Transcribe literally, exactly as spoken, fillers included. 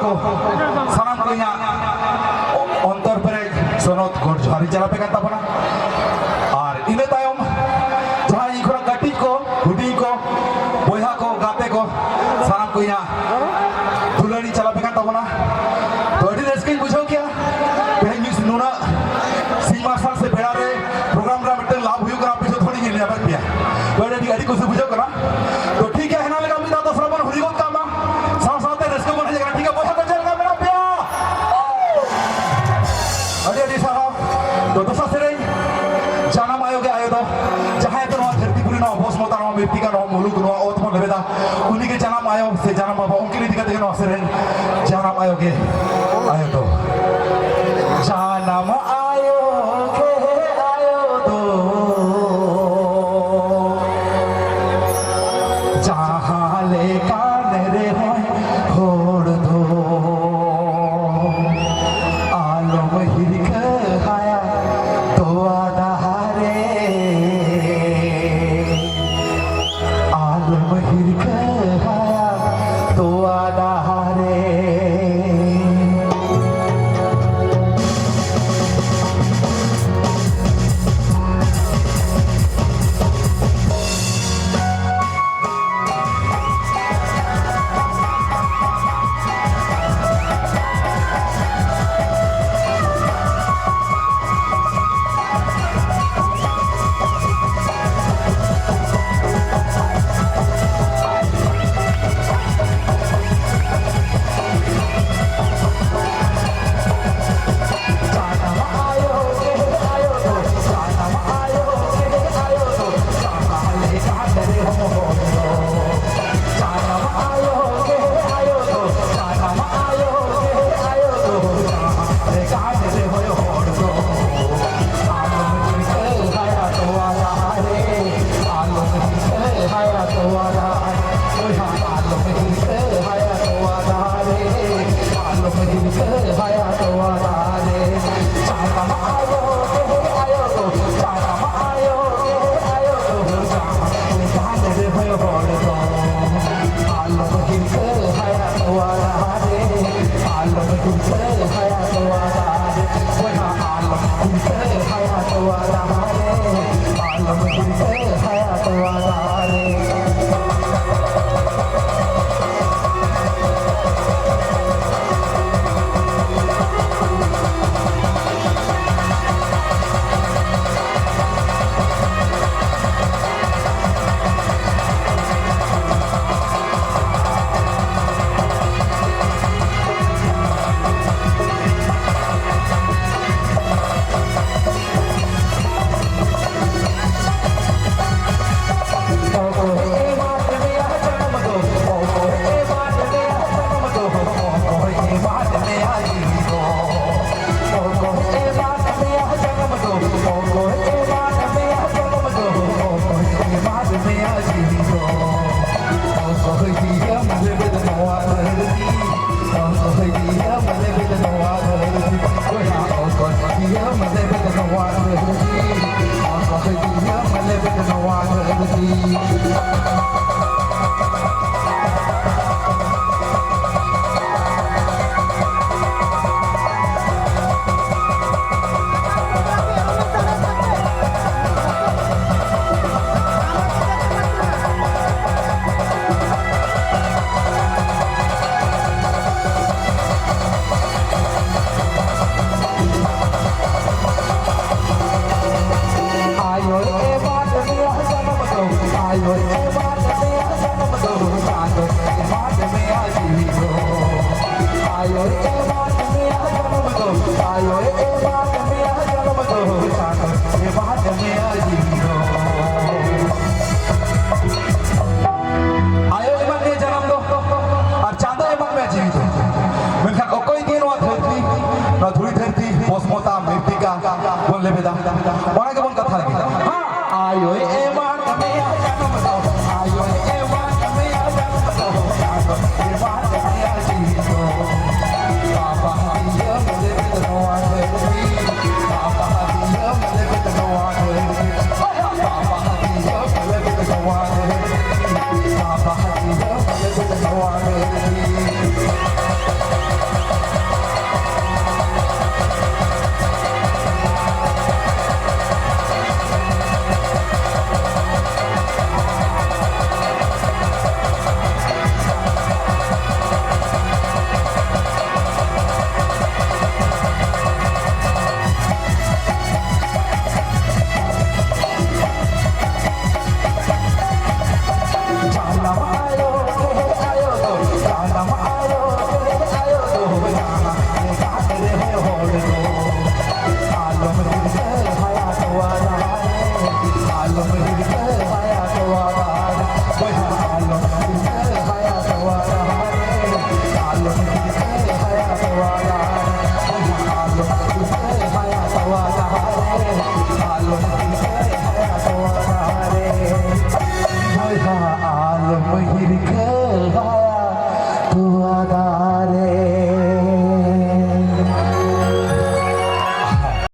ᱥᱟᱱᱟᱢ ᱠᱚ ᱤᱧᱟᱹᱜ ᱚᱱᱛᱚᱨ ᱯᱮᱨᱮᱡ ᱥᱚᱱᱚᱛ ᱜᱚᱰ ᱡᱚᱦᱟᱨ ᱤᱧ ᱪᱟᱞᱟᱯᱮ ᱠᱟᱱ ᱛᱟᱵᱚᱱᱟ᱾ ᱟᱨ ᱤᱱᱟᱹ ᱛᱟᱭᱚᱢ ᱡᱟᱦᱟᱸᱭ ᱤᱧ ᱠᱷᱚᱱᱟᱜ ᱠᱟᱹᱴᱤᱡ ᱠᱚ, ᱦᱩᱰᱤᱧ ᱠᱚ, ᱵᱚᱭᱦᱟ ᱠᱚ, ᱜᱟᱛᱮ ᱠᱚ, ᱥᱟᱱᱟᱢ ᱠᱚ ᱤᱧᱟᱹᱜ ᱫᱩᱞᱟᱹᱲ ᱤᱧ ᱪᱟᱞᱟᱯᱮ ᱠᱟᱱ ᱛᱟᱵᱚᱱᱟ᱾ ᱛᱚ, ᱟᱹᱰᱤ ᱨᱟᱹᱥᱠᱟᱹᱧ ᱵᱩᱡᱷᱟᱹᱣ ᱠᱮᱜᱼᱟ ᱛᱮᱦᱮᱧ ᱢᱤᱫ ᱱᱩᱱᱟᱹᱜ ᱥᱤᱧ ᱢᱟᱨᱥᱟᱞ ᱥᱮ ᱵᱮᱲᱟ ᱨᱮ ᱯᱨᱳᱜᱨᱟᱢ ᱨᱮ ᱢᱤᱫᱴᱟᱝ ᱞᱟᱵᱷ ᱦᱩᱭᱩᱜ ᱠᱟᱱᱟ, ᱟᱯᱮ ᱡᱚᱛᱚ ᱦᱚᱲᱤᱧ ᱧᱮᱞ ᱧᱟᱢᱮᱫ ᱯᱮᱭᱟ᱾ ᱛᱚ, ᱟᱹᱰᱤ, ᱟᱹᱰᱤ ᱠᱩᱥᱤ ᱵᱩᱡᱷᱟᱹᱜ ᱠᱟᱱᱟ᱾ ᱛᱚ, ᱴᱷᱤᱠ ᱜᱮᱭᱟ, ᱦᱮᱱᱟᱜ ᱞᱮᱠᱟ ᱢᱤᱫ ᱫᱷᱟᱣ ᱫᱚᱥᱨᱟ ᱵᱚᱱ ᱦᱩᱨᱤ ᱜᱚᱫ ᱠᱟᱜ ᱢᱟ, ᱥᱟᱶ ᱥᱟᱶᱛᱮ ᱨᱟᱹᱥᱠᱟᱹ ᱵᱚᱱ ᱦᱮᱡ ᱟᱠᱟᱱᱟ᱾ ᱴᱷᱤᱠ ᱜᱮᱭᱟ, ᱵᱚᱭᱦᱟ ᱠᱚ, ᱪᱮᱫ ᱞᱮᱠᱟ ᱢᱮᱱᱟᱜ ᱯᱮᱭᱟ? ᱟᱹᱰᱤ ᱟᱹᱰᱤ ᱥᱟᱨᱦᱟᱣ᱾ ᱛᱚ, ᱫᱚᱥᱟᱨ ᱥᱮᱨᱮᱧ, ᱡᱟᱱᱟᱢ ᱟᱭᱳ ᱜᱮ ᱟᱭᱳ ᱫᱚ, ᱡᱟᱦᱟᱸᱭ ᱫᱚ ᱱᱚᱣᱟ ᱫᱷᱟᱹᱨᱛᱤ ᱯᱩᱨᱤ, ᱱᱚᱣᱟ ᱵᱚᱥᱢᱚᱛᱟ, ᱱᱚᱣᱟ ᱢᱤᱨᱛᱤᱠᱟ, ᱱᱚᱣᱟ ᱢᱩᱞᱩᱠ, ᱱᱚᱣᱟ ᱚᱛ ᱵᱚᱱ ᱞᱮᱵᱮᱫᱟ, ᱩᱱᱤ ᱜᱮ ᱡᱟᱱᱟᱢ ᱟᱭᱳ ᱥᱮ ᱡᱟᱱᱟᱢ ᱵᱟᱵᱟ, ᱩᱱᱠᱤᱱ ᱤᱫᱤ ᱠᱟᱛᱮ ᱜᱮ ᱱᱚᱣᱟ ᱥᱮᱨᱮᱧ, ᱡᱟᱱᱟᱢ ᱟᱭᱳ ᱜᱮ ᱟᱭᱳ ᱫᱚ᱾ ᱡᱟᱱᱟᱢ ᱟᱭᱳ ᱜᱮ ᱟᱭᱳ ᱫᱚ, ᱡᱟᱦᱟᱸ ᱞᱮᱠᱟᱱ ᱨᱮᱦᱚᱸᱭ ᱦᱚᱲ ᱫᱚ, ᱟᱞᱚᱢ ᱦᱤᱨᱠᱟᱹ ᱟᱭᱟ ᱛᱚᱣᱟ ᱫᱟᱦᱟ ᱨᱮ, ᱟᱞᱚᱢ ᱦᱤᱨᱠᱟᱹ ᱟᱭᱟ ᱛᱚᱣᱟ ᱫᱟᱦᱟ ᱨᱮ᱾